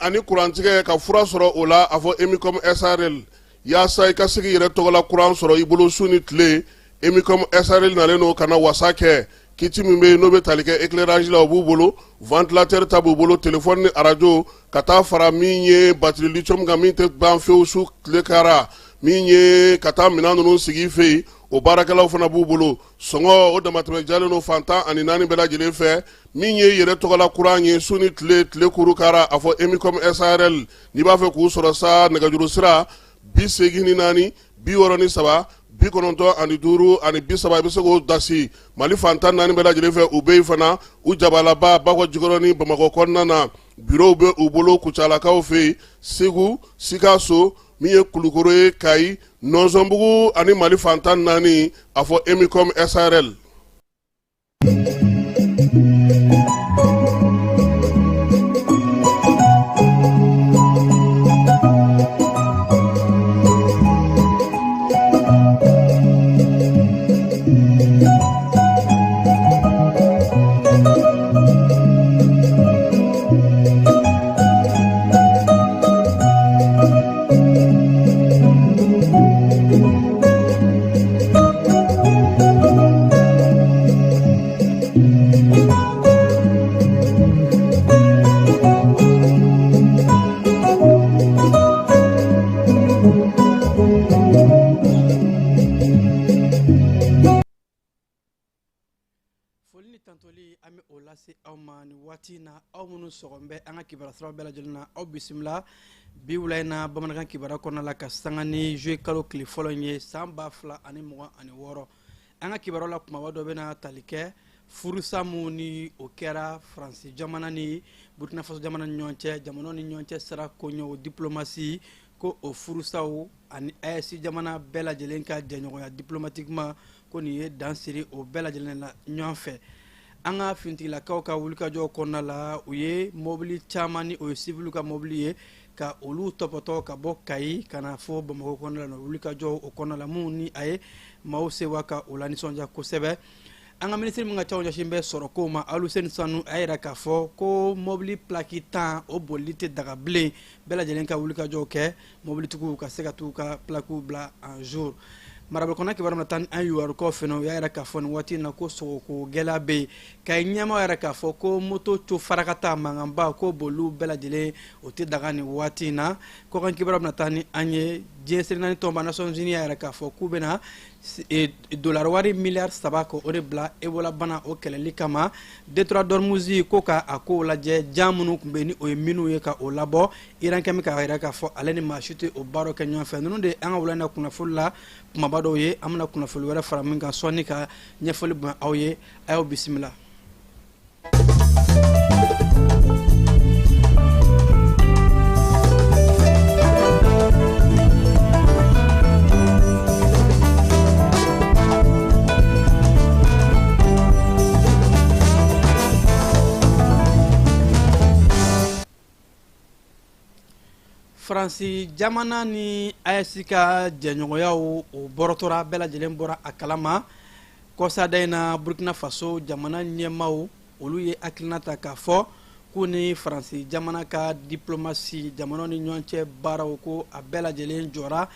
ani kurantigɛ ka fura sɔrɔ o la, a fɔ Emicom SARL. Yaasa i ka se k'i yɛrɛ tɔgɔla kuran sɔrɔ i bolo su ni tile, Emicom SARL nalen don ka na wasa kɛ. Kit min bɛ yen n'o bɛ tali kɛ éclairage la, o b'u bolo, ventilateur ta b'u bolo, téléphone ni arajo, ka taa fara min ye batterie lithium kan, min tɛ ban fewu su tile kara, min ye ka taa minɛn ninnu sigi i fɛ yen, o baarakɛlaw fana b'u bolo. Sɔngɔ o damatɛmɛ jalen don fan 14 bɛɛ lajɛlen fɛ. Min ye yɛrɛ tɔgɔla kuran ye su ni tile, tile kuru kara, a fɔ Emicom SARL. N'i b'a fɛ k'u sɔrɔ sa, nɛgɛjuru sira 84 63 95 30, i bɛ se k'o dasi Mali fan 14 bɛɛ lajɛlen fɛ. U bɛ yen fana, u jabalaba Bakɔ Jikɔrɔni Bamakɔ kɔnɔna na, bureau bɛ u bolo Kucalakaw fɛ yen, Segu, Sikaso, min ye Kulukoro ye, Kayi, Nɔnsɔnbugu ani Mali fan 14, a fɔ Emicom SARL. Foli ni tantoli, an bɛ o lase aw ma nin waati na. Aw minnu sɔgɔn bɛ an ka kibaruya siraw bɛɛ lajɛlen na, aw bisimila bi wula in na bamanankan kibaruya kɔnɔna la, ka sanga ni juillet kalo tile fɔlɔ in ye san 2026. An ka kibaruya la, kumaba dɔ bɛna tali kɛ furusa mun ni o kɛra Faransi jamana ni Burkina Faso jamana ni ɲɔgɔn cɛ, jamanaw ni ɲɔgɔn cɛ sira koɲɛw, diplomasi ko o furusaw ani AES jamana bɛɛ lajɛlen ka jɛɲɔgɔnya diplomatiquement, ko nin ye dan siri o bɛɛ lajɛlen la ɲɔgɔn fɛ. An ka finitigilakaw ka wulikajɔ kɔnɔna la, u ye mɔbili caman ni o ye siviliw ka mɔbili ye, ka olu tɔpɔtɔ ka bɔ Kayi ka na fo Bamakɔ kɔnɔna la. Wulikajɔ o kɔnɔna la, mun ni a ye maaw sewa ka o la nisɔndiya kosɛbɛ. An ka minisiri min ka caw ɲɛsin bɛ sɔrɔko ma, Aluseni Sanu, a y'a yira k'a fɔ ko mɔbili pilaki tan o bolili tɛ daga bilen. Bɛɛ lajɛlen ka wulikajɔw kɛ, mɔbilitigiw ka se ka t'u ka plaquew bila en jour. Marabolo kɔnɔ kibaru na taa ni an yuwarukaw fɛnɛ, u y'a yira k'a fɔ nin waati in na ko sogoko gɛlɛya bɛ yen. Kayi ɲɛmaa yɛrɛ k'a fɔ ko moto co farakata mankanba ko boliw bɛɛ lajɛlen o tɛ daga nin waati in na. Kɔkan kibaru bɛna taa ni an ye, diɲɛ seleke naani tɔnba Nations Unies y'a yira k'a fɔ k'u bɛna dollar wari miliyari 3 ko o de bila Ebola bana o kɛlɛli kama. Détroit d'Ormuz ko ka a kow lajɛ, jan minnu tun bɛ ni o ye minnu ye ka o labɔ, Iran kɛmɛ k'a yira k'a fɔ ale ni maa si tɛ o baaraw kɛ ɲɔgɔn fɛ. Ninnu de an ka wula in na kunnafoni la kumaba dɔw ye. An bɛna kunnafoni wɛrɛ fara min kan sɔɔni ka ɲɛfɔli bonya aw ye. A y'aw bisimila. Faransi jamana ni AES ka jɛɲɔgɔnyaw o bɔrɔtɔra, bɛɛ lajɛlen bɔra a kalama. Kɔsada in na, Burkina Faso jamana ɲɛmaaw olu ye hakilina ta k'a fɔ k'u ni Faransi jamana ka diplomasi, jamanaw ni ɲɔgɔn cɛ baaraw, ko a bɛɛ lajɛlen jɔra,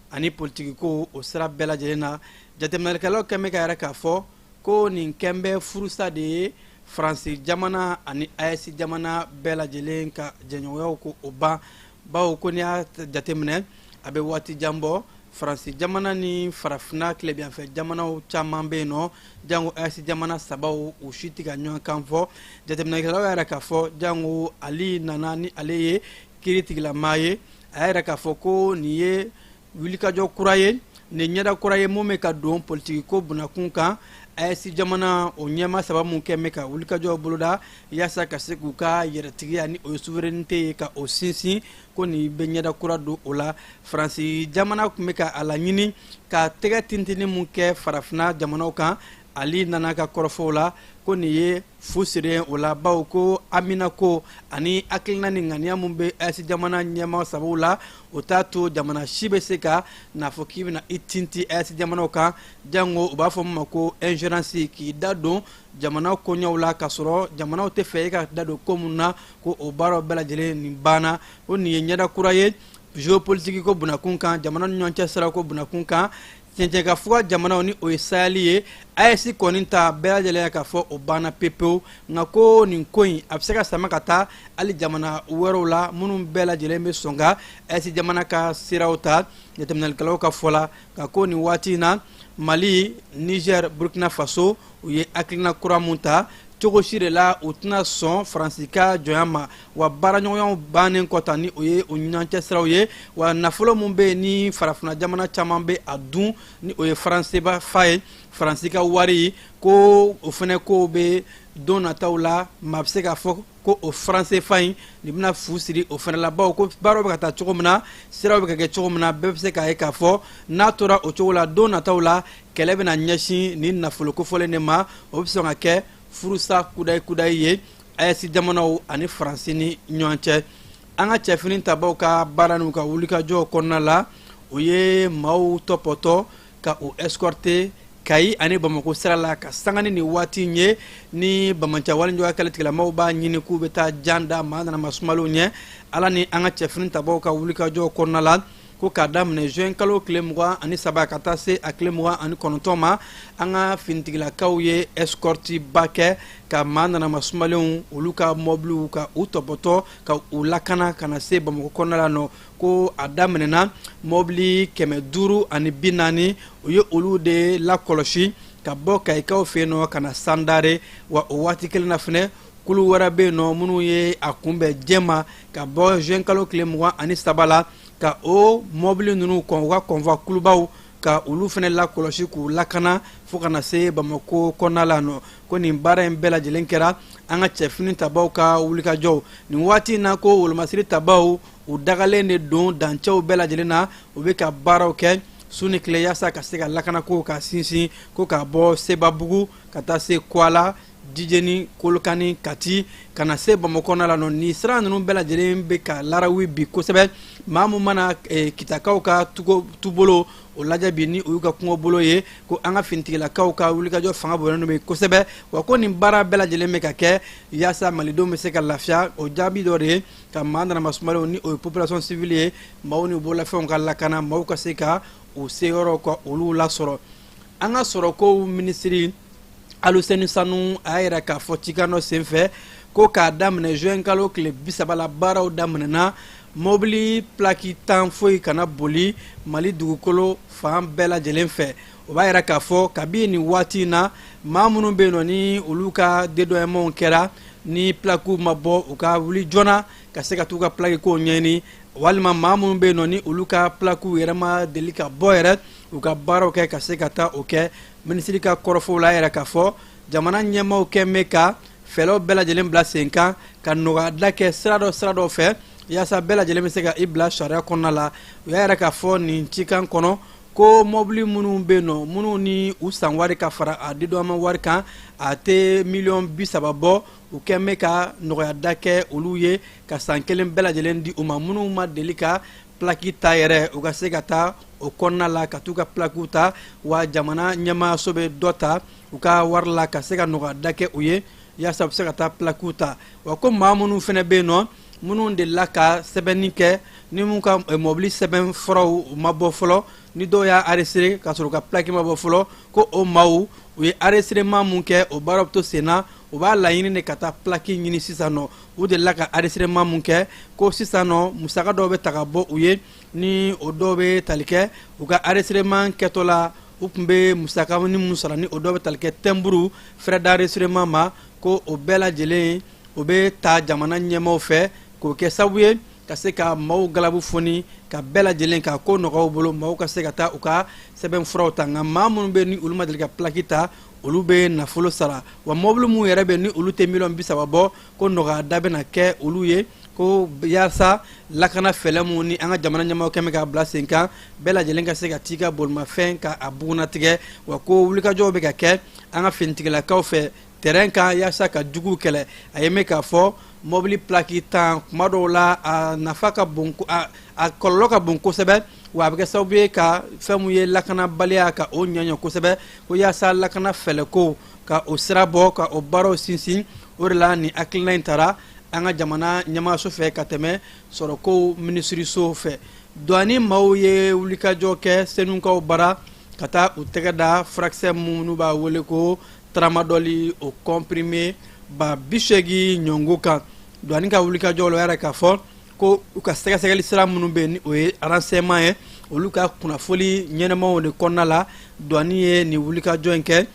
ani politikiko o sira bɛɛ lajɛlen na. Jateminɛlikɛlaw kɛn bɛ ka yɛrɛ k'a fɔ ko nin kɛn bɛ furusa de ye Faransi jamana ani AES jamana bɛɛ lajɛlen ka jɛɲɔgɔnyaw ko o ban, bawo ko n'i y'a jateminɛ, a bɛ waati jan bɔ, Faransi jamana ni farafinna tilebinyanfɛ jamanaw caman bɛ yen nɔ, jango AES jamana sabaw, u si tɛ ka ɲɔgɔn kan fɔ. Jateminɛkɛlaw y'a yira k'a fɔ, jango Ali Nana ni ale ye kiiritigilama ye, a y'a yira k'a fɔ ko nin ye wulikajɔ kura ye, nin ɲɛda kura ye mun bɛ ka don politiki ko bunakun kan. AES jamana o ɲɛmaa saba mun kɛ bɛ ka wulikajɔ boloda yaasa ka se k'u ka yɛrɛtigiya ni o ye souveraineté ye ka o sinsin, ko nin bɛ ɲɛda kura don o la. Faransi jamana tun bɛ ka a laɲini ka tɛgɛ tintini mun kɛ farafinna jamanaw kan. Ali Nana ka kɔrɔfɔw la, ko nin ye fu siri o la, bawo ko haminako ani hakilina ni ŋaniya min bɛ AES jamana ɲɛmaa sabaw la, o t'a to jamana si bɛ se ka n'a fɔ k'i bɛna i tinti AES jamanaw kan, jango u b'a fɔ min ma ko ingérence, k'i da don jamana koɲɛw la k'a sɔrɔ jamanaw tɛ fɛ e ka da don ko min na, ko o baaraw bɛɛ lajɛlen nin banna. Ko nin ye ɲɛda kura ye géopolitique ko bunakun kan, jamana ni ɲɔgɔn cɛ sira ko bunakun kan. Cɛncɛnkafuga jamanaw ni o ye Sahel ye, AES kɔni ta bɛɛ lajɛlen k'a fɔ o banna pepewu. Nka ko nin ko in a bɛ se ka sama ka taa hali jamana wɛrɛw la minnu bɛɛ lajɛlen bɛ sɔn ka AES jamana ka siraw ta. Jateminɛlikɛlaw ka fɔ la, nka ko nin waati in na, Mali, Niger, Burkina Faso, u ye hakilina kura mun ta, cogo si de la u tɛna sɔn Faransi ka jɔnya ma. Wa baaraɲɔgɔnyaw bannen kɔ ta, ni o ye u ɲɔgɔn cɛ siraw ye, wa nafolo min bɛ yen ni farafinna jamana caman bɛ a dun, ni o ye franc CFA ye, Faransi ka wari, ko o fana kow bɛ don nataw la, maa bɛ se k'a fɔ ko o franc CFA in nin bɛna fu siri o fana la, bawo ko baaraw bɛ ka taa cogo min na, siraw bɛ ka kɛ cogo min na, bɛɛ bɛ se k'a ye k'a fɔ n'a tora o cogo la, don nataw la kɛlɛ bɛna ɲɛsin nin nafolo kofɔlen de ma. O bɛ sɔn ka kɛ furusa kudayi kudayi ye AES jamanaw ani Faransi ni ɲɔgɔn cɛ. An ka cɛfini tabaw ka baara n'u ka wulikajɔw kɔnɔna la, u ye maaw tɔpɔtɔ ka u escorter Kayi ani Bamakɔ sira la, ka sanga ni nin waati in ye ni banbaanci walejuguya kɛlɛ tigilamaw b'a ɲini k'u bɛ taa jan da maa nana masumalenw ɲɛ. Ala ni an ka cɛfini tabaw ka wulikajɔw kɔnɔna la, ko k'a daminɛ juin kalo tile 23 ka taa se a tile 29 ma, an ka finitigilakaw ye escorte ba kɛ ka maa nana masumalenw olu ka mɔbiliw ka u tɔpɔtɔ ka u lakana ka na se Bamakɔ kɔnɔna la nɔ. Ko a daminɛna mɔbili 540, u ye olu de lakɔlɔsi ka bɔ Kayikaw fɛ yen nɔ ka na Sandare. Wa o waati kelen na fɛnɛ, kulu wɛrɛ bɛ yen nɔ minnu ye a kunbɛn jɛma ka bɔ juin kalo tile 23 la, ka o mɔbili ninnu kɔn, u ka convoi kulubaw, ka olu fɛnɛ lakɔlɔsi k'u lakana fo ka na se Bamakɔ kɔnɔna la nɔ. Ko nin baara in bɛɛ lajɛlen kɛra an ka cɛfini tabaw ka wulikajɔw nin waati in na. Ko wolomasiri tabaw, u dagalen de don dancɛw bɛɛ lajɛlen na, u bɛ ka baaraw kɛ su ni tile yaasa ka se ka lakanako ka sinsin, ko k'a bɔ Sebabugu ka taa se Kwala, Jijeni, Kolokani, Kati, ka na se Bamakɔ kɔnɔna la nɔ. Nin sira ninnu bɛɛ lajɛlen bɛ ka larawi bi kosɛbɛ. Maa min mana Kitakaw ka tubolo o lajɛ bi, ni o y'u ka kungobolo ye, ko an ka finitigilakaw ka wulikajɔ fanga bonyalen bɛ kosɛbɛ. Wa ko nin baara bɛɛ lajɛlen bɛ ka kɛ yaasa malidenw bɛ se ka lafiya. O jaabi dɔ de ye ka maa nana masumalenw, ni o ye population civile ye, maaw ni bololafɛnw ka lakana, maaw ka se ka u seyɔrɔ ka olu lasɔrɔ. An ka sɔrɔkow minisiri Aluseni Sanu a y'a yira k'a fɔ cikan dɔ senfɛ ko k'a daminɛ juin kalo tile 30 la, baaraw daminɛna, mobili plaki tan foyi kana boli Mali dugukolo fan bɛɛ lajɛlen fɛ. O b'a yira k'a fɔ kabi nin waati in na, maa minnu bɛ yen nɔ ni olu ka dédouanement kɛra ni plakiw ma bɔ, u ka wuli joona ka se ka t'u ka plaki kow ɲɛɲini, walima maa minnu bɛ yen nɔ ni olu ka plakiw yɛrɛ ma deli ka bɔ yɛrɛ, u ka baaraw kɛ ka se ka taa o kɛ. Minisiri ka kɔrɔfɔw la, yɛrɛ k'a fɔ jamana ɲɛmaaw kɛ bɛ ka fɛɛrɛw bɛɛ lajɛlen bila sen kan ka nɔgɔyada kɛ sira dɔ fɛ yaasa bɛɛ lajɛlen bɛ se ka i bila sariya kɔnɔna la. U y'a yɛrɛ k'a fɔ nin cikan kɔnɔ ko mɔbili minnu bɛ yen nɔ, minnu ni u san wari ka fara a dédouanement wari kan, a tɛ miliyɔn 30 bɔ, u kɛn bɛ ka nɔgɔyada kɛ olu ye ka san kelen bɛɛ lajɛlen di u ma. Minnu ma deli ka plaki ta yɛrɛ, u ka se ka taa o kɔnɔna la ka t'u ka plakiw ta. Wa jamana ɲɛmaayaso bɛ dɔ ta u ka wari la ka se ka nɔgɔyada kɛ u ye yaasa u bɛ se ka taa plakiw ta. Wa ko maa minnu fana bɛ yen nɔ, minnu delila ka sɛbɛnni kɛ, ni mun ka mɔbili sɛbɛn furaw ma bɔ fɔlɔ, ni dɔw y'a enregistré k'a sɔrɔ u ka plaki ma bɔ fɔlɔ, ko o maaw, u ye enregistrement mun kɛ, o baaraw bɛ to sen na. U b'a laɲini de ka taa plaki ɲini sisan nɔ. U delila ka enregistrement mun kɛ, ko sisan nɔ musaka dɔw bɛ ta ka bɔ u ye, ni o dɔw bɛ tali kɛ u ka enregistrement kɛtɔ la, u tun bɛ musaka ni mun sara, ni o dɔw bɛ tali kɛ timbre, frais d'enregistrement ma, ko o bɛɛ lajɛlen o bɛ ta jamana ɲɛmaaw fɛ k'o kɛ sababu ye ka se ka maaw galabu foni, ka bɛɛ lajɛlen ka ko nɔgɔya u bolo, maaw ka se ka taa u ka sɛbɛn furaw ta. Nka maa minnu bɛ ni olu ma deli ka plaki ta, olu bɛ nafolo sara. Wa mɔbili minnu yɛrɛ bɛ ni olu tɛ miliyɔn 30 bɔ, ko nɔgɔyada bɛna kɛ olu ye. Ko yaasa lakana fɛɛrɛ mun ni an ka jamana ɲɛmaaw kɛn bɛ k'a bila sen kan, bɛɛ lajɛlen ka se ka t'i ka bolimafɛn ka a bugunnatigɛ. Wa ko wulikajɔw bɛ ka kɛ an ka finitigilakaw fɛ terrain kan yaasa ka juguw kɛlɛ. A ye min k'a fɔ, mɔbili pilaki tan, kuma dɔw la a nafa ka bon, a kɔlɔlɔ ka bon kosɛbɛ, wa a bɛ kɛ sababu ye ka fɛn mun ye lakanabaliya ka o ɲɛɲɛ kosɛbɛ. Ko yaasa lakana fɛɛrɛko ka o sira bɔ, ka o baaraw sinsin, o de la nin hakilina in tara an ka jamana ɲɛmaaso fɛ ka tɛmɛ sɔrɔkow minisiriso fɛ. Duwani maaw ye wulikajɔ kɛ Senukaw bara ka taa u tɛgɛ da furakisɛ minnu b'a wele ko tramadɔli, o comprimé 80 ɲɔngo kan. Duwani ka wulikajɔ la, o yɛrɛ k'a fɔ ko u ka sɛgɛsɛgɛli sira minnu bɛ yen, ni o ye renseignement ye, olu ka kunnafoli ɲɛnamaw de kɔnɔna la, duwani ye nin wulikajɔ in kɛ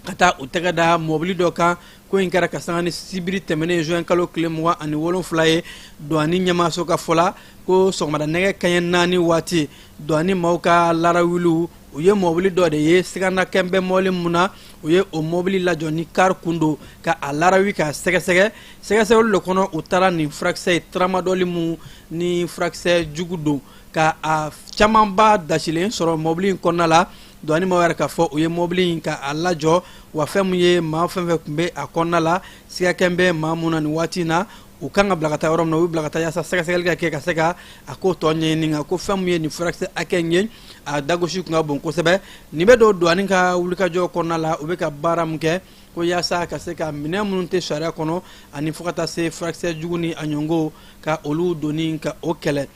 ka taa u tɛgɛ da mɔbili dɔ kan. Ko in kɛra ka sanga ni sibiri tɛmɛnen, juin kalo tile 27 ye. Duwani ɲɛmaaso ka fɔ la, ko sɔgɔmada nɛgɛ kaɲɛ 4 waati, duwani maaw ka larawuliw, u ye mɔbili dɔ de ye sigana kɛn bɛ mɔbili mun na. U ye o mɔbili lajɔ ni kari kun don ka a larawi k'a sɛgɛsɛgɛ. Sɛgɛsɛgɛli de kɔnɔ, u taara nin furakisɛ ye, tramadɔli mun ni furakisɛ jugu don, ka a camanba dasilen sɔrɔ mɔbili in kɔnɔna la. Duwani maaw yɛrɛ k'a fɔ, u ye mɔbili in ka a lajɔ, wa fɛn mun ye maa fɛn fɛn tun bɛ a kɔnɔna la, siga kɛn bɛ maa mun na nin waati in na, u kan ka bila ka taa yɔrɔ min na, u bila ka taa yaasa sɛgɛsɛgɛli ka kɛ ka se ka a ko tɔ ɲɛɲini. Nka ko fɛn mun ye nin furakisɛ hakɛ in ye, a dagosi tun ka bon kosɛbɛ. Nin bɛ don duwani ka wulikajɔ kɔnɔna la, u bɛ ka baara min kɛ ko yaasa ka se ka minɛn minnu tɛ sariya kɔnɔ, ani fo ka taa se furakisɛ jugu ni a ɲɔngo, ka olu donni ka o kɛlɛ.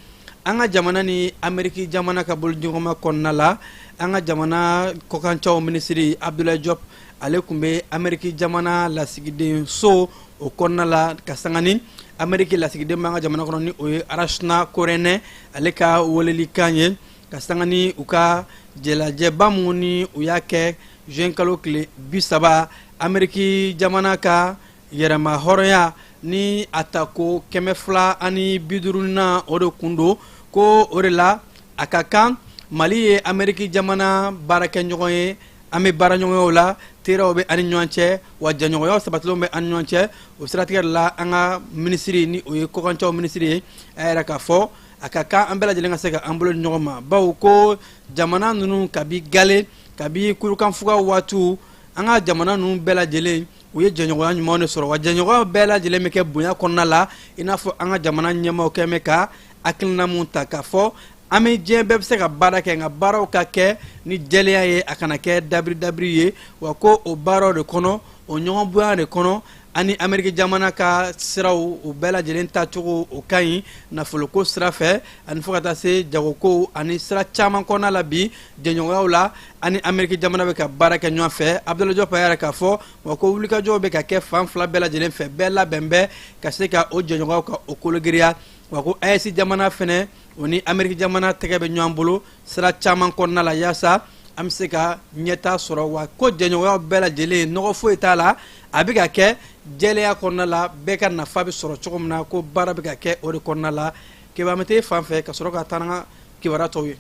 An ka jamana ni Ameriki jamana ka bolodiɲɔgɔnma kɔnɔna la, an ka jamana kɔkancaw minisiri Abdoulaye Diop, ale tun bɛ Ameriki jamana lasigiden so o kɔnɔna la ka sanga ni Ameriki lasigiden b'an ka jamana kɔnɔ, ni o ye Arachna Korené, ale ka welelikan ye, ka sanga ni u ka jɛlajɛba mun ni u y'a kɛ juin kalo tile 30, Ameriki jamana ka yɛrɛma hɔrɔnya ni a tako 250nan o de kun don. Ko o de la a ka kan Mali ye Ameriki jamana baarakɛɲɔgɔn ye, an bɛ baara ɲɔgɔnyaw la, teriyaw bɛ an ni ɲɔgɔn cɛ, wa jɛɲɔgɔnyaw sabatilenw bɛ an ni ɲɔgɔn cɛ. O siratigɛ de la, an ka minisiri, ni o ye kɔkancaw minisiri ye, a yɛrɛ k'a fɔ a ka kan an bɛɛ lajɛlen ka se ka an bolo di ɲɔgɔn ma, bawo ko jamana ninnu kabi gale, kabi kurukanfuga waatiw, an ka jamana ninnu bɛɛ lajɛlen, u ye jɛɲɔgɔnya ɲumanw de sɔrɔ, wa jɛɲɔgɔnya bɛɛ lajɛlen bɛ kɛ bonya kɔnɔna la, i n'a fɔ an ka jamana ɲɛmaaw kɛn bɛ ka hakilina mun ta k'a fɔ an bɛ diɲɛ bɛɛ bɛ se ka baara kɛ, nka baaraw ka kɛ ni jɛlenya ye, a kana kɛ dabiri dabiri ye. Wa ko o baaraw de kɔnɔ, o ɲɔgɔn bonya de kɔnɔ, ani Ameriki jamana ka siraw, u bɛɛ lajɛlen tacogo o ka ɲi nafoloko sira fɛ, ani fo ka taa se jagoko ani sira caman kɔnɔna la. Bi jɛɲɔgɔnyaw la, ani Ameriki jamana bɛ ka baara kɛ ɲɔgɔn fɛ. Abdoulaye Diop yɛrɛ k'a fɔ wa ko wulikajɔw bɛ ka kɛ fan fila bɛɛ lajɛlen fɛ, bɛɛ labɛn bɛ ka se ka o jɛɲɔgɔnyaw ka o kologiriya. Wa ko AES jamana fɛnɛ, o ni Ameriki jamana tɛgɛ bɛ ɲɔgɔn bolo sira caman kɔnɔna la, yaasa an bɛ se ka ɲɛta sɔrɔ. Wa ko jɛɲɔgɔnyaw bɛɛ lajɛlen, nɔgɔ foyi t'a la, a bɛ ka kɛ jɛlenya kɔnɔna la, bɛɛ ka nafa bɛ sɔrɔ cogo min na, ko baara bɛ ka kɛ o de kɔnɔna la. Keba, an bɛ t'e fan fɛ ka sɔrɔ ka taa n'an ka kibaruya tɔw ye.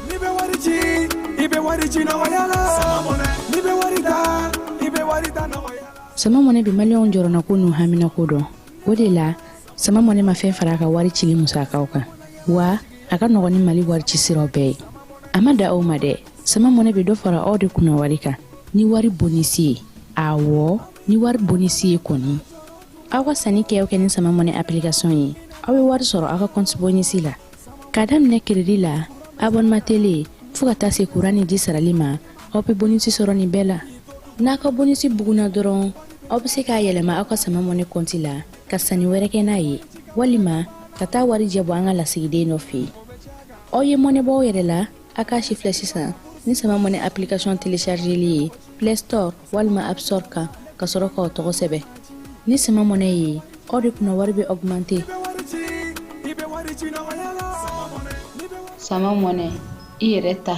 N'i bɛ wari ci, i bɛ wari ci nɔgɔya la. N'i bɛ wari ta, i bɛ wari ta nɔgɔya la. Sama Mɔnɛ bɛ Maliyɛnw jɔrɔnako n'u haminako dɔn. O de la, Sama Mɔnɛ ma fɛn fara a ka wari cili musakaw kan, wa a ka nɔgɔn ni Mali wari ci siraw bɛɛ ye. A ma da aw ma dɛ, Sama Mɔnɛ bɛ dɔ fara aw de kunna wari kan ni wari bonisi ye. Awɔ, ni wari bonisi ye kɔni. Aw ka sanni kɛ o kɛ ni Sama Mɔnɛ application ye, aw bɛ wari sɔrɔ aw ka compte bonisi la. K'a daminɛ crédit la, abonnement télé, fo ka taa se kuran ni ji sarali ma, aw bɛ bonisi sɔrɔ nin bɛɛ la. N'a ka bonisi bugunna dɔrɔn, aw bɛ se k'a yɛlɛma aw ka Sama Mɔnɛ kɔnti la ka sanni wɛrɛ kɛ n'a ye, walima ka taa warijɛ bɔ an ka lasigiden dɔ fɛ yen. Aw ye mɔnɛ bɔ aw yɛrɛ la, a k'a si filɛ sisan ni Sama Mɔnɛ application téléchargeli ye Play Store walima App Store kan, ka sɔrɔ k'aw tɔgɔ sɛbɛn. Ni Sama Mɔnɛ ye, aw de kunna wari bɛ augmenter. Sama Mɔnɛ, i yɛrɛ ta.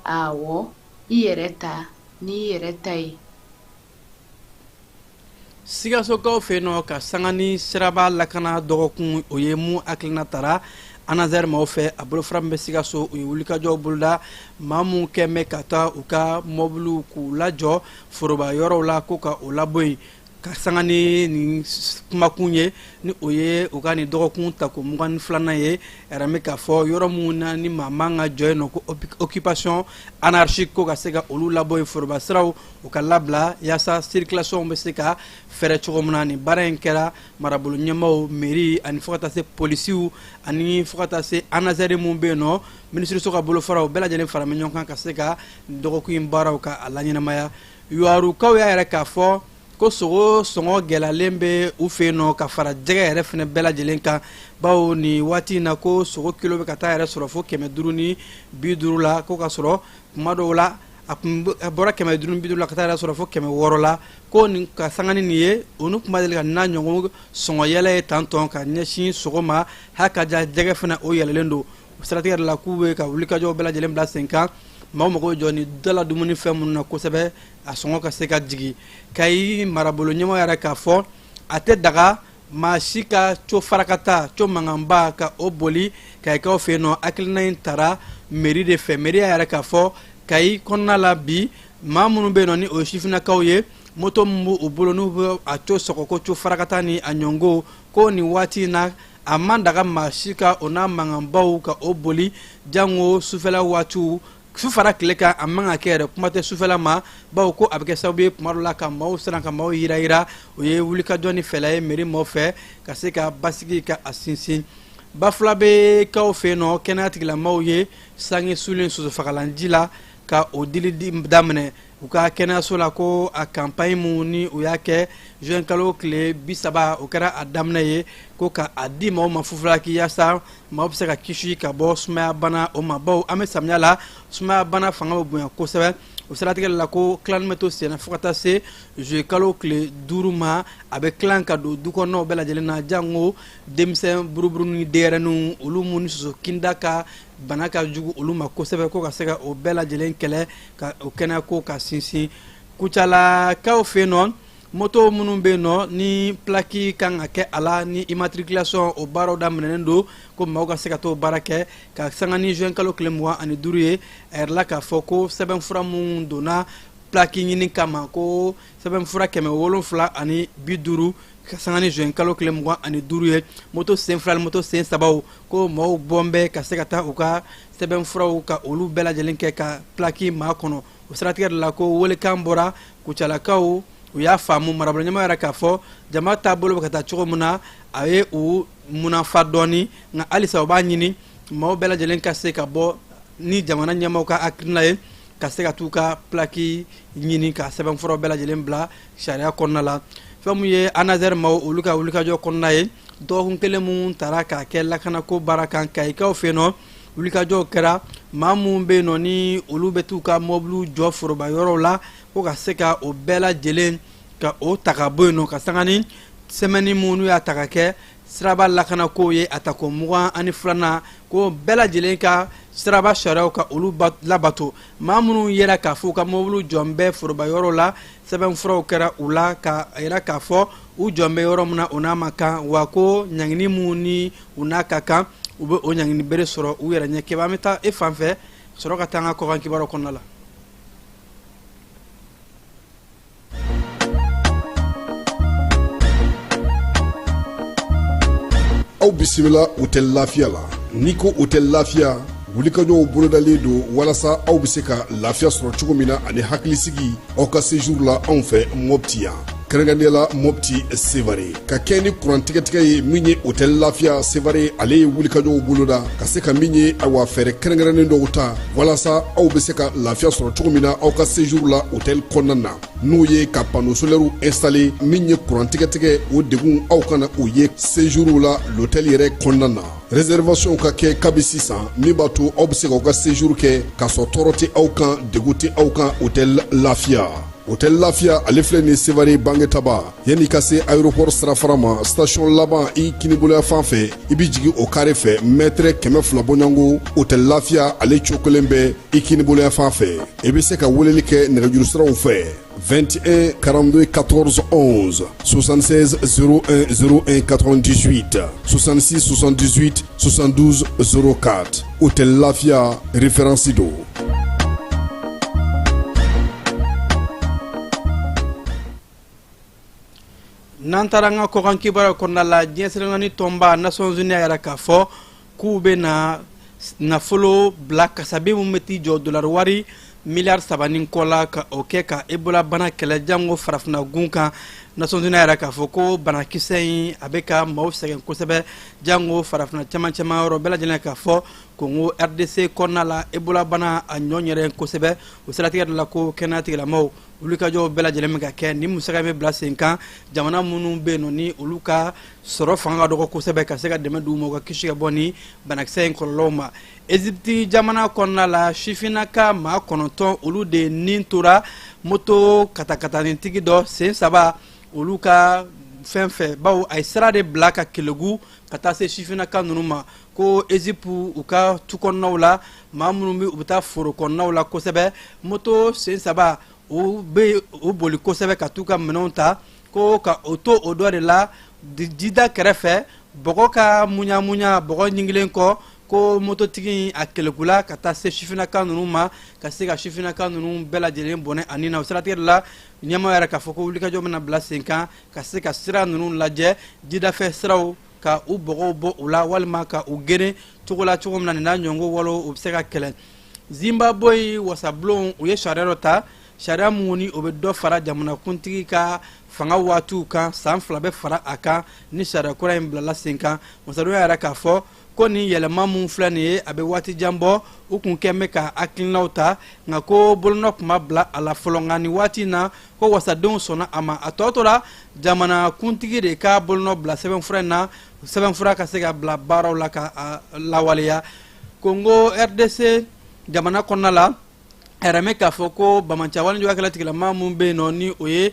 Awɔ, i yɛrɛ ta n'i yɛrɛ ta ye. Sikasokaw fɛ yen nɔ, ka sanga ni siraba lakana dɔgɔkun, o ye mun hakilina tara ANASER maaw fɛ, a bolofara min bɛ Sikaso, u ye wulikajɔw boloda. Maa mun kɛn bɛ ka taa u ka mɔbiliw k'u lajɔ foroba yɔrɔw la, ko ka o labɔ yen. Ka sanga ni nin kumakun ye, ni o ye u ka nin dɔgɔkun tako 22nan ye, a bɛ k'a fɔ yɔrɔ minnu na ni maa man ka jɔ yen nɔ, ko occupation anarchique, ko ka se ka olu labɔ yen, foroba siraw u ka labila yaasa circulation bɛ se ka fɛrɛ cogo min na. Nin baara in kɛra marabolo ɲɛmaaw, mairie, ani fo ka taa se polisiw, ani fo ka taa se ANASER mun bɛ yen nɔ, minisiriso ka bolofaraw bɛɛ lajɛlen fara ɲɔgɔn kan ka se ka dɔgɔkun in baaraw ka a laɲɛnamaya. Yuwarukaw y'a yɛrɛ k'a fɔ ko sogo sɔngɔ gɛlɛyalen bɛ u fɛ yen nɔ, ka fara jɛgɛ yɛrɛ fana bɛɛ lajɛlen kan, bawo nin waati in na ko sogo kilo bɛ ka taa yɛrɛ sɔrɔ fo 550 la, ko ka sɔrɔ kuma dɔw la a kun bɔra 550 la ka taa yɛrɛ sɔrɔ fo 600 la. Ko nin ka sanga ni nin ye, olu tun ma deli ka n'a ɲɔgɔn sɔngɔ yɛlɛ ye tantɔn ka ɲɛsin sogo ma, hali ka ja jɛgɛ fana o yɛlɛlen don. O siratigɛ de la k'u bɛ ka wulikajɔw bɛɛ lajɛlen bila sen kan, maaw mago bɛ jɔ ni dala dumuni fɛn minnu na kosɛbɛ, a sɔngɔ ka se ka jigin. Kayi marabolo ɲɛmɔgɔ yɛrɛ k'a fɔ a tɛ daga maa si ka co farakata, co mankanba ka o boli kayikaw fɛ yen nɔ. Hakilina in tara mairie de fɛ. Mairie y'a yɛrɛ k'a fɔ Kayi kɔnɔna la bi, maa minnu bɛ yen nɔ ni o ye sifinnakaw ye, moto min b'u bolo n'u bɛ a co sɔgɔ ko co farakata ni a ɲɔngo, ko nin waati in na a man daga maa si ka o n'a mankanbaw ka o boli, jango sufɛla waatiw, su fara tile kan a man ka kɛ yɛrɛ, kuma tɛ sufɛla ma, bawo ko a bɛ kɛ sababu ye kuma dɔ la ka maaw siran, ka maaw yirayira. O ye wulikajɔ ni fɛɛrɛ ye mairie maaw fɛ ka se ka basigi ka a sinsin. Bafulabekaw fɛ yen nɔ, kɛnɛya tigilamaaw ye sange sulen sosofagalanji la ka o dili daminɛ u ka kɛnɛyaso la, ko a campagne mun ni u y'a kɛ juin kalo tile 30, o kɛra a daminɛ ye, ko ka a di maaw ma fufulaki yaasa maaw bɛ se ka kisi ka bɔ sumaya bana o ma, bawo an bɛ samiya la, sumaya bana fanga bɛ bonya kosɛbɛ. O siratigɛ la ko tilani bɛ to senna fo ka taa se juillet kalo tile 5 ma, a bɛ tilan ka don du kɔnɔnaw bɛɛ lajɛlen na, jango denmisɛn buruburu ni denyɛrɛninw, olu mun ni soso kinda ka bana ka jugu olu ma kosɛbɛ, ko ka se ka o bɛɛ lajɛlen kɛlɛ ka o kɛnɛya ko ka sinsin. Kucalakaw fɛ yen nɔ, moto minnu bɛ yen nɔ ni plaque kan ka kɛ a la ni immatriculation, o baaraw daminɛnen don, ko maaw ka se ka t'o baara kɛ ka sanga ni juin kalo tile 25 ye. A yɛrɛ la k'a fɔ ko sɛbɛnfura minnu donna plaque ɲini kama, ko sɛbɛnfura 750 ka sanga ni juin kalo tile 25 ye, moto sen fila ni moto sen sabaw, ko maaw bɔn bɛ ka se ka taa u ka sɛbɛnfuraw ka olu bɛɛ lajɛlen kɛ ka plaque maa kɔnɔ. O siratigɛ de la ko welekan bɔra Kucalakaw, u y'a faamu. Marabolo ɲɛmaa yɛrɛ k'a fɔ jama taabolo bɛ ka taa cogo min na, a ye u munafa dɔɔni, nka halisa u b'a ɲini maaw bɛɛ lajɛlen ka se ka bɔ ni jamana ɲɛmaaw ka hakilina ye, ka se ka t'u ka plaque ɲini ka sɛbɛnfuraw bɛɛ lajɛlen bila sariya kɔnɔna la. Fɛn mun ye ANASER maaw olu ka wulikajɔ kɔnɔna ye, dɔgɔkun kelen mun tara k'a kɛ lakanako baara kan Kayikaw fɛ yen nɔ, wulikajɔw kɛra. Maa minnu bɛ yen nɔ ni olu bɛ t'u ka mɔbiliw jɔ foroba yɔrɔw la, ko ka se ka o bɛɛ lajɛlen ka o ta ka bɔ yen nɔ, ka sanga ni semaine mun n'u y'a ta ka kɛ siraba lakanako ye a tako 22nan, ko bɛɛ lajɛlen ka siraba sariyaw ka olu labato. Maa minnu yera k'a fɔ u ka mɔbiliw jɔn bɛ foroba yɔrɔw la, sɛbɛnfuraw kɛra u la ka yira k'a fɔ u jɔn bɛ yɔrɔ min na o n'a ma kan, wa ko ɲangini mun ni u n'a ka kan, u bɛ o ɲangini bere sɔrɔ u yɛrɛ ɲɛ. Kɛba, an bɛ taa e fan fɛ sɔrɔ ka taa an ka kɔkan kibaruyaw kɔnɔna la. Aw bisimila Hôtel Lafiya la. N'i ko Hôtel Lafiya, wulikajɔw bolodalen don walasa aw bɛ se ka lafiya sɔrɔ cogo min na ani hakilisigi aw ka séjour la anw fɛ Mopti yan, kɛrɛnkɛrɛnnenya la Mopti Sevare. Ka kɛ ni kuran tigɛtigɛ ye min ye, Hôtel Lafiya Sevare ale ye wulikajɔw boloda ka se ka min ye, awa, fɛɛrɛ kɛrɛnkɛrɛnnen dɔw ta walasa aw bɛ se ka lafiya sɔrɔ cogo min na aw ka séjour la hôtel kɔnɔna na, n'o ye ka panneau solaire installé. Min ye kuran tigɛtigɛ o degun, aw kana o ye séjour la l'hôtel yɛrɛ kɔnɔna na. Réservation ka kɛ kabi sisan, min b'a to aw bɛ se k'aw ka séjour kɛ k'a sɔrɔ tɔɔrɔ tɛ aw kan, degun tɛ aw kan. Hôtel Lafiya, Hôtel Lafiya ale filɛ nin Sevare Bangetaba, yanni ka se aéroport sirafara ma, station laban i kiniboloya fan fɛ, i bɛ jigin o carré fɛ, mètre 200 bɔɲɔgɔnko, Hôtel Lafiya ale cokolen bɛ i kiniboloya fan fɛ. I bɛ se ka weleli kɛ nɛgɛjuru siraw fɛ: 21 42 14 11, 76 01 01 98, 66 78 72 04. Hôtel Lafiya, référence don. N'an taara an ka kɔkan kibaruyaw kɔnɔna la, diɲɛ seleke tɔnba Nations Unies y'a yira k'a fɔ k'u bɛna nafolo bila kasabi min bɛ t'i jɔ dolari wari miliyari 3 ni kɔ la, ka o kɛ ka Ebola bana kɛlɛ, jango farafinna gun kan. Nations Unies y'a yira k'a fɔ ko banakisɛ in a bɛ ka maaw sɛgɛn kosɛbɛ, jango farafinna caman caman yɔrɔ bɛɛ lajɛlen. K'a fɔ Kongo RDC kɔnɔna la, Ebola bana a ɲɔ yɛrɛ kosɛbɛ. O siratigɛ de la, ko kɛnɛya tigilamɔgɔw wulikajɔw bɛɛ lajɛlen bɛ ka kɛ. Ni musaka bɛ bila sen kan, jamana minnu bɛ yen nɔ, ni olu ka sɔrɔ fanga ka dɔgɔ kosɛbɛ, ka se ka dɛmɛ d'u ma, u ka kisi ka bɔ ni banakisɛ in kɔlɔlɔw ma. Ezipti jamana kɔnɔna la, sifinnaka maa 9, olu de nin tora moto katakatanintigi dɔ sen saba olu ka fɛn fɛ, bawo a ye sira de bila ka kelegu ka taa se sifinnaka ninnu ma. Ko Ezipu u ka tu kɔnɔnaw la, maa minnu bɛ u bɛ taa foro kɔnɔnaw la kosɛbɛ, moto sen saba u bɛ u boli kosɛbɛ ka t'u ka minɛnw ta. Ko ka o to o dɔ de la jida kɛrɛfɛ, bɔgɔ ka muɲamuɲa, bɔgɔ ɲingilen kɔ, ko mototigi a kelekula ka taa se sifinnaka ninnu ma, ka se ka sifinnaka ninnu bɛɛ lajɛlen bɔnɛ ani na. O siratigɛ de la, ɲɛmaa yɛrɛ k'a fɔ ko wulikajɔ bɛna bila sen kan ka se ka sira ninnu lajɛ, jidafɛ siraw, ka u bɔgɔw bɔ u la walima ka u geren cogo la, cogo min na nin n'a ɲɔgɔn walo u bɛ se ka kɛlɛ. Zimbabwe wasabulon, u ye sariya dɔ ta, sariya mun ni o bɛ dɔ fara jamanakuntigi ka fanga waatiw kan, san 2 bɛ fara a kan. Ni sariya kura in bilala sen kan, masadenw yɛrɛ k'a fɔ ko nin yɛlɛma mun filɛ nin ye, a bɛ waati jan bɔ u kun kɛn bɛ ka hakilinaw ta, nka ko bolonɔ tun ma bila a la fɔlɔ. Nka nin waati in na, ko wasadenw sɔnna a ma. A tɔ tora jamanakuntigi de ka bolonɔ bila sɛbɛnfura in na, sɛbɛnfura ka se ka bila baaraw la ka a lawaleya. Kongo RDC jamana kɔnɔna la, a yɛrɛ mɛn k'a fɔ ko banbaanciya walejugu kɛlɛ tigilama mun bɛ yen nɔ, ni o ye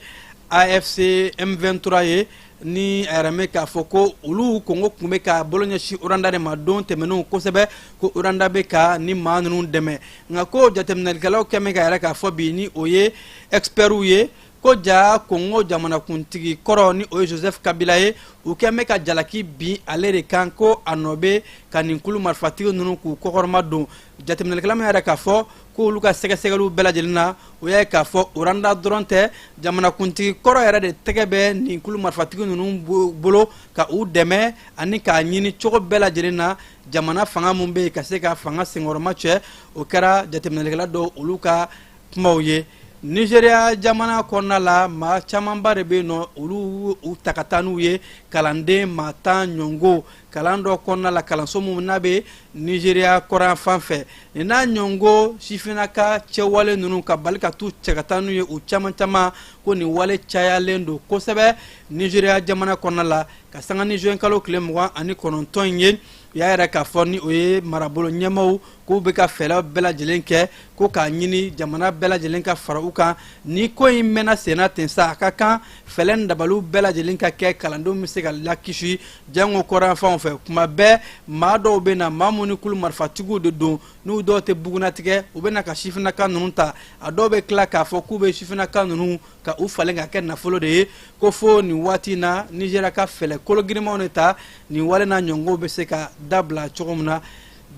AFC M23 ye, ni a yɛrɛ mɛn k'a fɔ ko olu Kongo tun bɛ ka bolo ɲɛsin Rwanda de ma don tɛmɛnenw kosɛbɛ, ko Rwanda bɛ ka ni maa ninnu dɛmɛ. Nka ko jateminɛlikɛlaw kɛmɛ ka yɛrɛ k'a fɔ bi, ni o ye expertw ye, ko ja Kongo jamanakuntigi kɔrɔ, ni o ye Joseph Kabila ye, u kɛn bɛ ka jalaki bin ale de kan, ko a nɔ bɛ ka nin kulu marifatigi ninnu k'u kɔkɔrɔma don. Jateminɛlikɛla min yɛrɛ k'a fɔ k'olu ka sɛgɛsɛgɛliw bɛɛ lajɛlen na, o y'a ye k'a fɔ Rwanda dɔrɔn tɛ, jamanakuntigi kɔrɔ yɛrɛ de tɛgɛ bɛ nin kulu marifatigi ninnu bolo ka u dɛmɛ ani k'a ɲini cogo bɛɛ lajɛlen na jamana fanga mun bɛ yen ka se ka fanga senkɔrɔma cɛ. O kɛra jateminɛlikɛla dɔw olu ka kumaw ye. Nizeriya jamana kɔnɔna la, maa camanba de bɛ yen nɔ, olu u ta ka taa n'u ye, kalanden maa 10 ɲɔngo, kalan dɔ kɔnɔna la, kalanso mun n'a bɛ Nizeriya kɔrɔn fan fɛ. Nin n'a ɲɔngo sifinnaka cɛwale ninnu ka bali ka t'u cɛ ka taa n'u ye u caman caman, ko nin wale cayalen don kosɛbɛ Nizeriya jamana kɔnɔna la. Ka sanga ni juin kalo tile 29 in ye, u y'a yɛrɛ k'a fɔ, ni o ye marabolo ɲɛmaaw, k'u bɛ ka fɛɛrɛ bɛɛ lajɛlen kɛ ko k'a ɲini jamana bɛɛ lajɛlen ka fara u kan. Ni ko in mɛnna senna ten sa, a ka kan fɛɛrɛ ni dabaliw bɛɛ lajɛlen ka kɛ, kalandenw bɛ se ka lakisi, jango kɔrɔnfanw fɛ. Kuma bɛɛ maa dɔw bɛ na, maa minnu ni kulu marifatigiw de don, n'u dɔw tɛ bugunnatigɛ, u bɛ na ka sifinnaka ninnu ta. A dɔw bɛ tila k'a fɔ k'u bɛ sifinnaka ninnu ka u falen ka kɛ nafolo de ye. Ko fo nin waati in na, Nizeriya ka fɛɛrɛ kolo girinmanw de ta, nin wale n'a ɲɔngɔw bɛ se ka dabila cogo min na.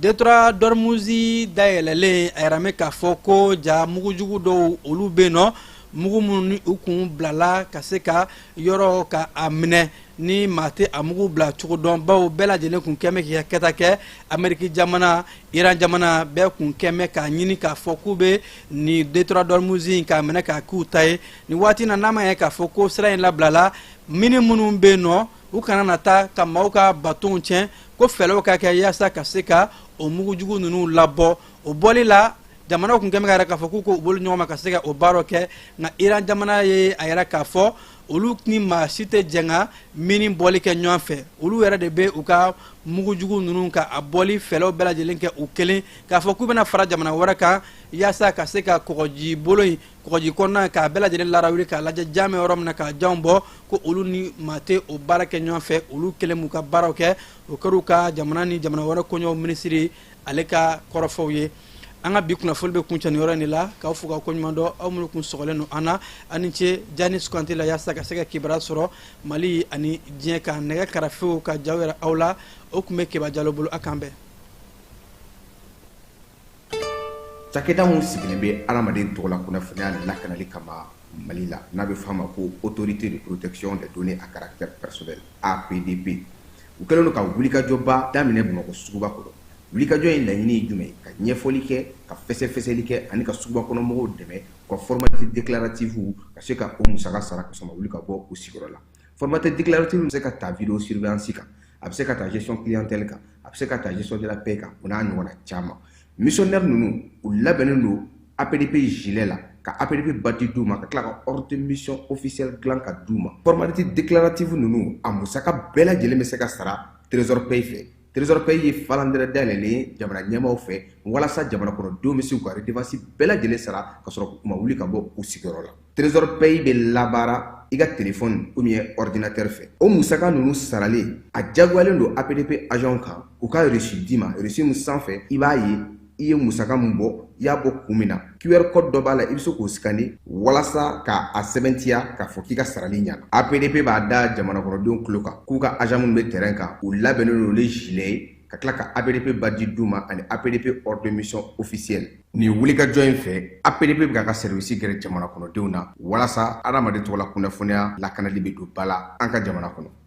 Détroit d'Ormuz dayɛlɛlen, a yɛrɛ mɛn k'a fɔ ko ja mugujugu dɔw olu bɛ yen nɔ, mugu minnu ni u kun bilala ka se ka yɔrɔ ka a minɛ, ni maa tɛ a mugu bila cogo dɔn, bawo bɛɛ lajɛlen kun kɛn bɛ k'i ka kɛta kɛ. Ameriki jamana, Iran jamana, bɛɛ kun kɛn bɛ k'a ɲini k'a fɔ k'u bɛ nin détroit d'Ormuz in k'a minɛ k'a k'u ta ye. Nin waati na, n'a ma ɲɛ k'a fɔ ko sira in labilala, mini minnu bɛ yen nɔ, u kana na taa ka maaw ka batonw tiɲɛ, ko fɛɛrɛw ka kɛ yaasa ka se ka o mugujugu ninnu labɔ. O bɔli la, jamanaw kun kɛn bɛ ka yɛrɛ k'a fɔ k'u k'u bolo ɲɔgɔn ma ka se ka o baaraw kɛ. Nka Iran jamana ye a yɛrɛ k'a fɔ olu ni maa si tɛ jɛn ka mini bɔli kɛ ɲɔgɔn fɛ, olu yɛrɛ de bɛ u ka mugujugu ninnu ka a bɔli fɛɛrɛw bɛɛ lajɛlen kɛ u kelen, k'a fɔ k'u bɛna fara jamana wɛrɛ kan yaasa ka se ka kɔgɔji bolo in, kɔgɔji kɔnɔna, k'a bɛɛ lajɛlen larawuli, k'a lajɛ jan bɛ yɔrɔ min na, k'a janw bɔ, ko olu ni maa tɛ o baara kɛ ɲɔgɔn fɛ, olu kelen b'u ka baaraw kɛ. O kɛra u ka jamana ni jamana wɛrɛ koɲɛw minisiri ale ka kɔrɔfɔw ye. An ka bi kunnafoli bɛ kuncɛ nin yɔrɔ in de la, k'aw fo k'aw koɲuman dɔn, aw minnu kun sɔgɔlen don an na. Aw ni ce jani suganti la yaasa ka se ka kibaruya sɔrɔ Mali ani diɲɛ kan. Nɛgɛ karafew ka jaw yɛrɛ aw la, o tun bɛ Keba Jalo bolo. A k'an bɛn. Cakɛda min sigilen bɛ adamaden tɔgɔla kunnafoniya lakanali kama Mali la, n'a bɛ f'a ma ko Autorité de protection des données à caractère personnel, APDP, u kɛlen don ka wulikajɔba daminɛ Bamakɔ suguba kɔnɔ. Wulikajɔ in laɲini ye jumɛn ye? Ka ɲɛfɔli kɛ, ka fɛsɛfɛsɛli kɛ ani ka suguba kɔnɔ mɔgɔw dɛmɛ u ka formalité déclarative ka se ka o musaka sara ka sɔrɔ wuli ka bɔ u sigiyɔrɔ la. Formalité déclarative bɛ se ka ta vidéo surveillance kan, a bɛ se ka ta gestion clientèle kan, a bɛ se ka ta gestion de la paie kan, o n'a ɲɔgɔnna caman. Missionnaire ninnu, u labɛnnen don APDP gilet la, ka APDP badge d'u ma, ka tila ka ordre de mission officiel dilan ka d'u ma. Formalité déclarative ninnu, a musaka bɛɛ lajɛlen bɛ se ka sara Trésor Paye fɛ. Trésor Paye ye falandɛrɛ dayɛlɛlen ye jamana ɲɛmaaw fɛ walasa jamana kɔnɔdenw bɛ se k'u ka redevance bɛɛ lajɛlen sara ka sɔrɔ u ma wuli ka bɔ u sigiyɔrɔ la. Trésor Paye bɛ labaara i ka téléphone ou bien ordinateur fɛ. O musaka ninnu saralen, a diyagoyalen don APDP agent kan u ka reçu d'i ma, reçu min sanfɛ i b'a ye i ye musaka min bɔ, i y'a bɔ kun min na. QR code dɔ b'a la, i bɛ se k'o scanner walasa ka a sɛbɛntiya k'a fɔ k'i ka sarali ɲana. APDP b'a da jamana kɔnɔdenw tulo kan k'u ka agent minnu bɛ terrain kan, u labɛnnen don ni gilet ye, ka tila ka APDP badge d'u ma ani APDP ordre de mission officiel. Nin wulikajɔ in fɛ, APDP bɛ k'a ka service gɛrɛ jamana kɔnɔdenw na walasa adamaden tɔgɔla kunnafoniya lakanali bɛ don ba la an ka jamana kɔnɔ.